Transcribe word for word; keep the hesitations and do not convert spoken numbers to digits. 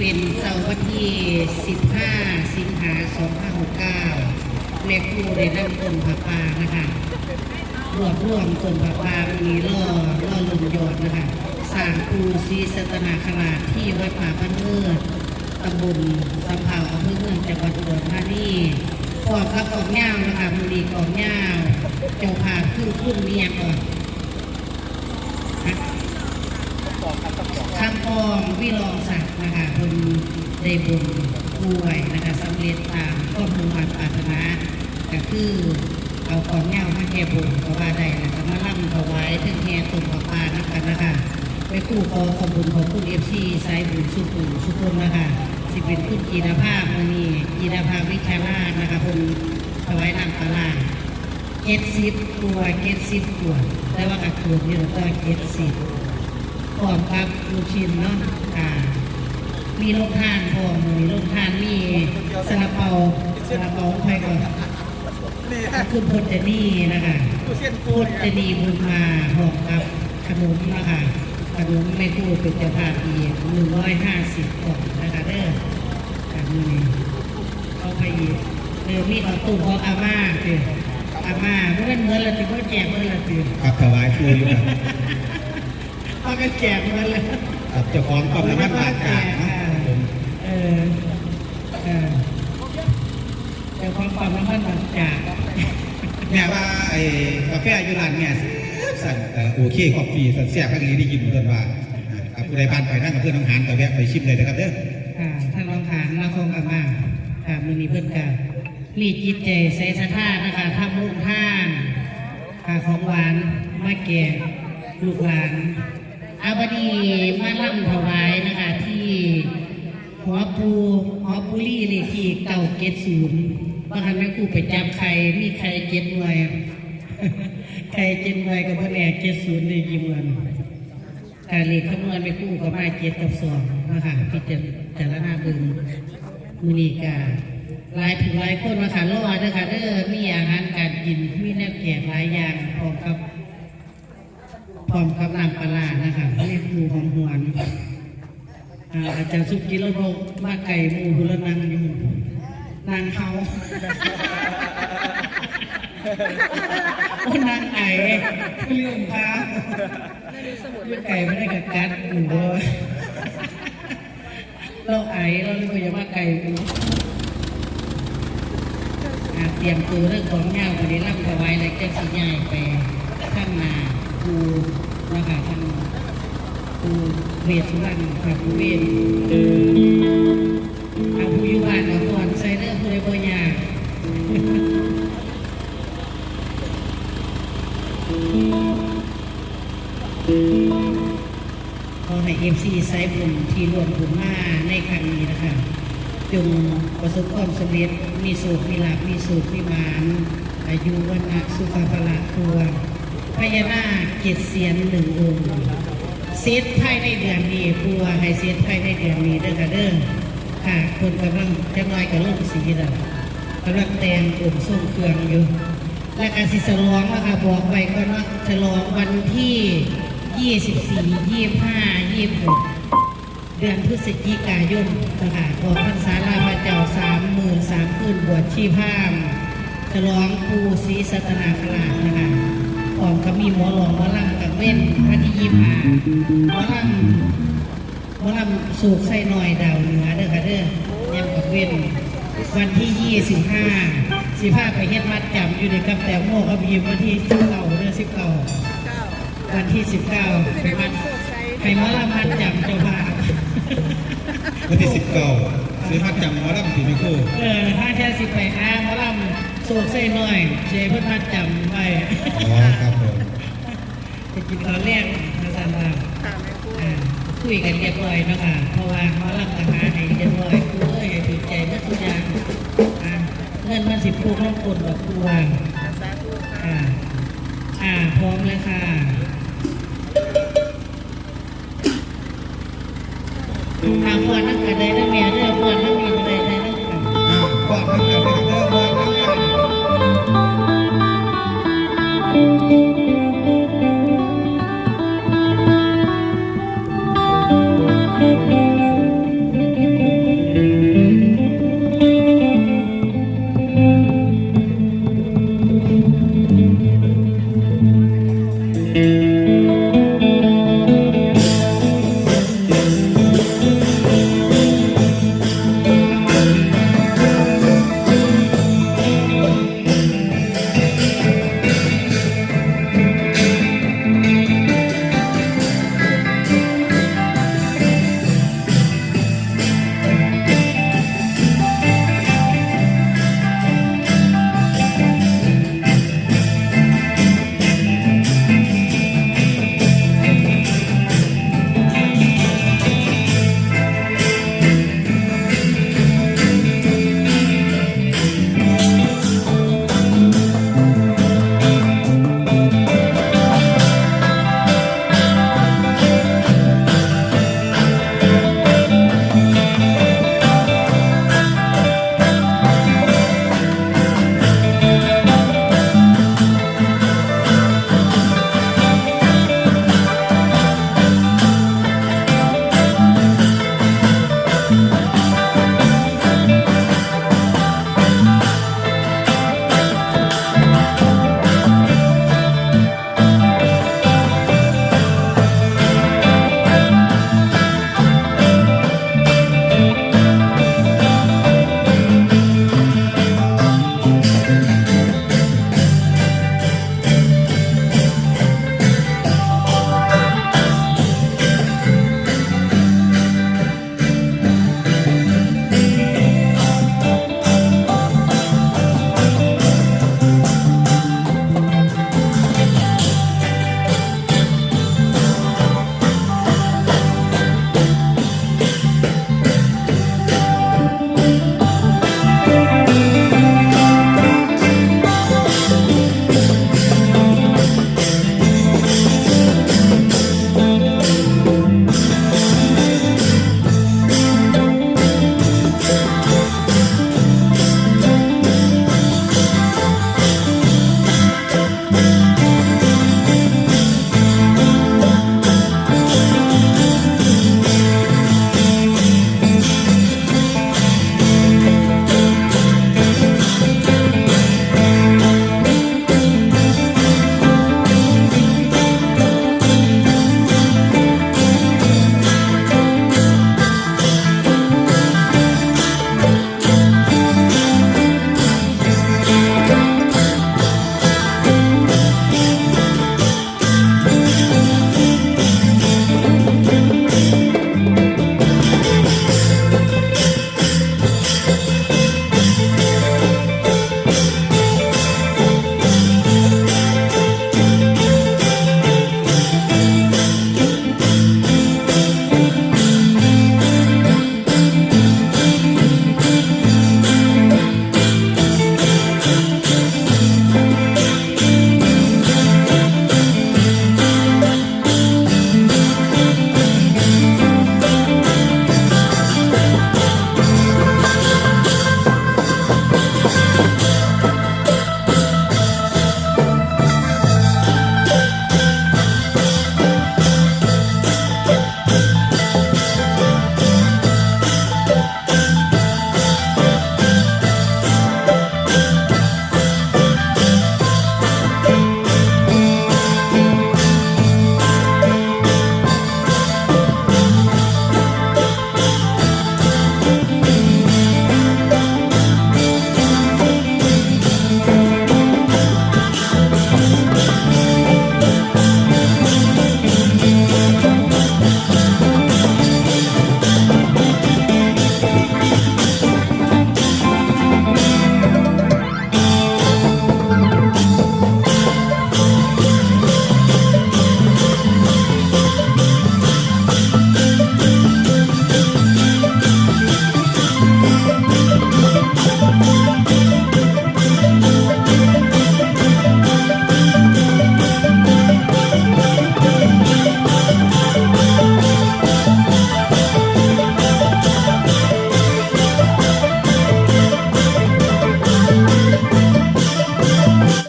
เป็นเสาร์วันที่สิบห้า สิงหา สองห้าหกเก้า แม่ครูได้นำต้นผ้าป่านะคะ รวบรวมต้นผ้าป่ามื้อนี้รอ รอลุ้นยอดนะคะ สร้างปู่ศรีสัตนาคราชที่วัดป่าบ้านเอิด ตำบลสำเภา อำเภอเมือง จังหวัดอุดรธานี พร้อมกับกลองยาวนะคะ มื้อนี้กลองยาว เจ้าภาพคือคุณเมียก่อน คำปองวิรองศักดิ์นะคะ เพิ่นได้บนกล้วยนะคะ สำเร็จตามความมุ่งมั่นปรารถนา ก็คือเอากลองยาวมาแก้บนก็ว่าได้ แล้วก็มาลำถวายเทิงแห่ต้นผ้าป่านำกันนะคะ แม่ครูขอขอบคุณขอบคุณ เอฟซี สายบุญสุขุมสุขคนนะคะ สิเป็นคุณจิรภาพมื้อนี้ จิรภาพวิชาราชนะคะ เพิ่นถวายน้ำปลาร้า เจ็ดสิบกว่า เจ็ดสิบกว่า แต่ว่าก็เกินอยู่แล้วก็เจ็ดสิบ พร้อมกับลูกชิ้นเนาะ ค่ะ มีโรงทานพร้อม มื้อนี้โรงทานมีซาลาเปา ซาลาเปาของไผก่อน คุณพจนีนะคะ พจนีบุญมา พร้อมกับขนมนะคะ ขนมแม่ครูเป็นเจ้าภาพอีก หนึ่งร้อยห้าสิบกล่องนะคะเด้อ ค่ะ มื้อนี้ เขาไปอีก เออ มีข้าวต้มของอาม่าติ อาม่า บ่แม่นหมดแล้วติ บ่แจกหมดแล้วติ ครับ ถวายปู่อยู่ครับ เอาก็แจกหมดแล้ว ครับ เจ้าของปั๊มน้ำมันบางจากเนาะ ครับผม เออ เออ เจ้าของปั๊มน้ำมันบางจาก แม่ว่าไอ้กาแฟอยู่ร้านแม่แซ่บซั่น เอ่อ โอเค คอฟฟี่ซั่น แซ่บคักอีหลี ได้กินเพิ่นว่า ครับ ผู้ใดผ่านไปทางอำเภอหนองหานก็แวะไปชิมได้นะครับเด้อ ค่ะ ทางหนองหานนครพนม ค่ะ มื้อนี้เพิ่นก็มีจิตใจใส่ศรัทธานะคะ ทำโรงทาน ค่ะ ของหวานมาแก่ลูกหลาน เอาบัดนี้มาลำถวายนะคะ ที่หัวปู หัวปูลี่เลขที่เก้าเจ็ดศูนย์ ว่าคันแม่ครูไปจับไข่ มีไข่เจ็ดหน่วย ไข่เจ็ดหน่วยก็บ่แน่ เจ็ดศูนย์ ได้กี่หน่วย ค่ะ เลขคำนวณแม่ครูก็มาเจ็ดกับสองนะคะ พิจารณาเบิ่ง มื้อนี้ก็หลายผู้หลายคนนะคะ รอเด้อค่ะเด้อ มีอาหารการกิน มีแนวแจกหลายอย่าง พร้อมกับ พร้อมกับน้ำปลาร้านะคะ แม่ครูหอมหวน อ่า อาจารย์สุกินแล้วบอกมาไก่หมู่พุ้นละนั่งอยู่ นั่งเฮา โอ้ นั่งไอ ลืมค่ะ อยู่ไก่ไม่ได้กับกัดกูเลย เราไอ เราเลยบ่อยากมาไก่หมู่ อ่า เตรียมตัวเรื่องของยาว บ่ได้ลำถวายแล้ว จักสิย้ายไปทางหน้าปู่นะคะ ทางปู่เวสสุวรรณค่ะ ปู่เวส เอาผู้อยู่บ้านเอาก่อนใส่เด้อ ผู้ใดบ่อยาก ขอให้ เอฟซี สายบุญที่ร่วมบุญมาในครั้งนี้นะคะ จงประสบความสำเร็จ มีโชค มีลาภ มีโชค มีหมาน อายุ วรรณะ สุขะ พละ ครัว พญานาคเจ็ดเสียนหนึ่งองค์ เสร็จภายในเดือนนี้ ปู่ว่าให้เสร็จภายในเดือนนี้เด้อค่ะเด้อ ค่ะ เพิ่นกำลังจักหน่อยก็ลงสีแล้ว กำลังแต่งองค์ทรงเครื่องอยู่ และก็สิฉลองนะคะ บอกไว้ก่อนเนาะ ฉลองวันที่ยี่สิบสี่ ยี่สิบห้า ยี่สิบหก เดือนพฤศจิกายนนะคะ ออกพรรษาลาพระเจ้าสามมื้อสามคืน บวชชีพราหมณ์ ฉลองปู่ศรีสัตนาคราชนะคะ พร้อมกับมีหมอร้องหมอลำกลางเว็นวันที่ยี่สิบห้า หมอลำ หมอลำโศกไส้น้อยดาวเหนือเด้อค่ะเด้อ ยามกลางเว็น วันที่ยี่สิบห้า สิพาไปเฮ็ดมัดจำอยู่เด้อกับแตงโมกับยิม วันที่สิบเก้าเด้อ สิบเก้า วันที่สิบเก้า ไปมัด ให้หมอลำมัดจำเจ้าภาพ วันที่สิบเก้า สิมัดจำหมอลำติแม่ครู เออ ถ้าแท้สิไปหาหมอลำโศกไส้น้อย สิให้เพิ่นมัดจำไว้ อ๋อ ครับผม ไปกินข้าวแลงว่าซั่นว่า ค่ะแม่ครู อ่า คุยกันเรียบร้อยเนาะค่ะ เพราะว่าหมอลำก็หาให้เรียบร้อย ครูเอ้ย ให้ถือใจหมดทุกอย่าง อ่า เงินมันสิพุกลงก้นดอกครูว่า สาธุค่ะ ค่ะ อ่า พร้อมแล้วค่ะ อ่า ฟ้อนนำกันได้เด้อแม่เด้อ ฟ้อนนำกันได้ ได้นำกัน อ่า ฟ้อนนำกันได้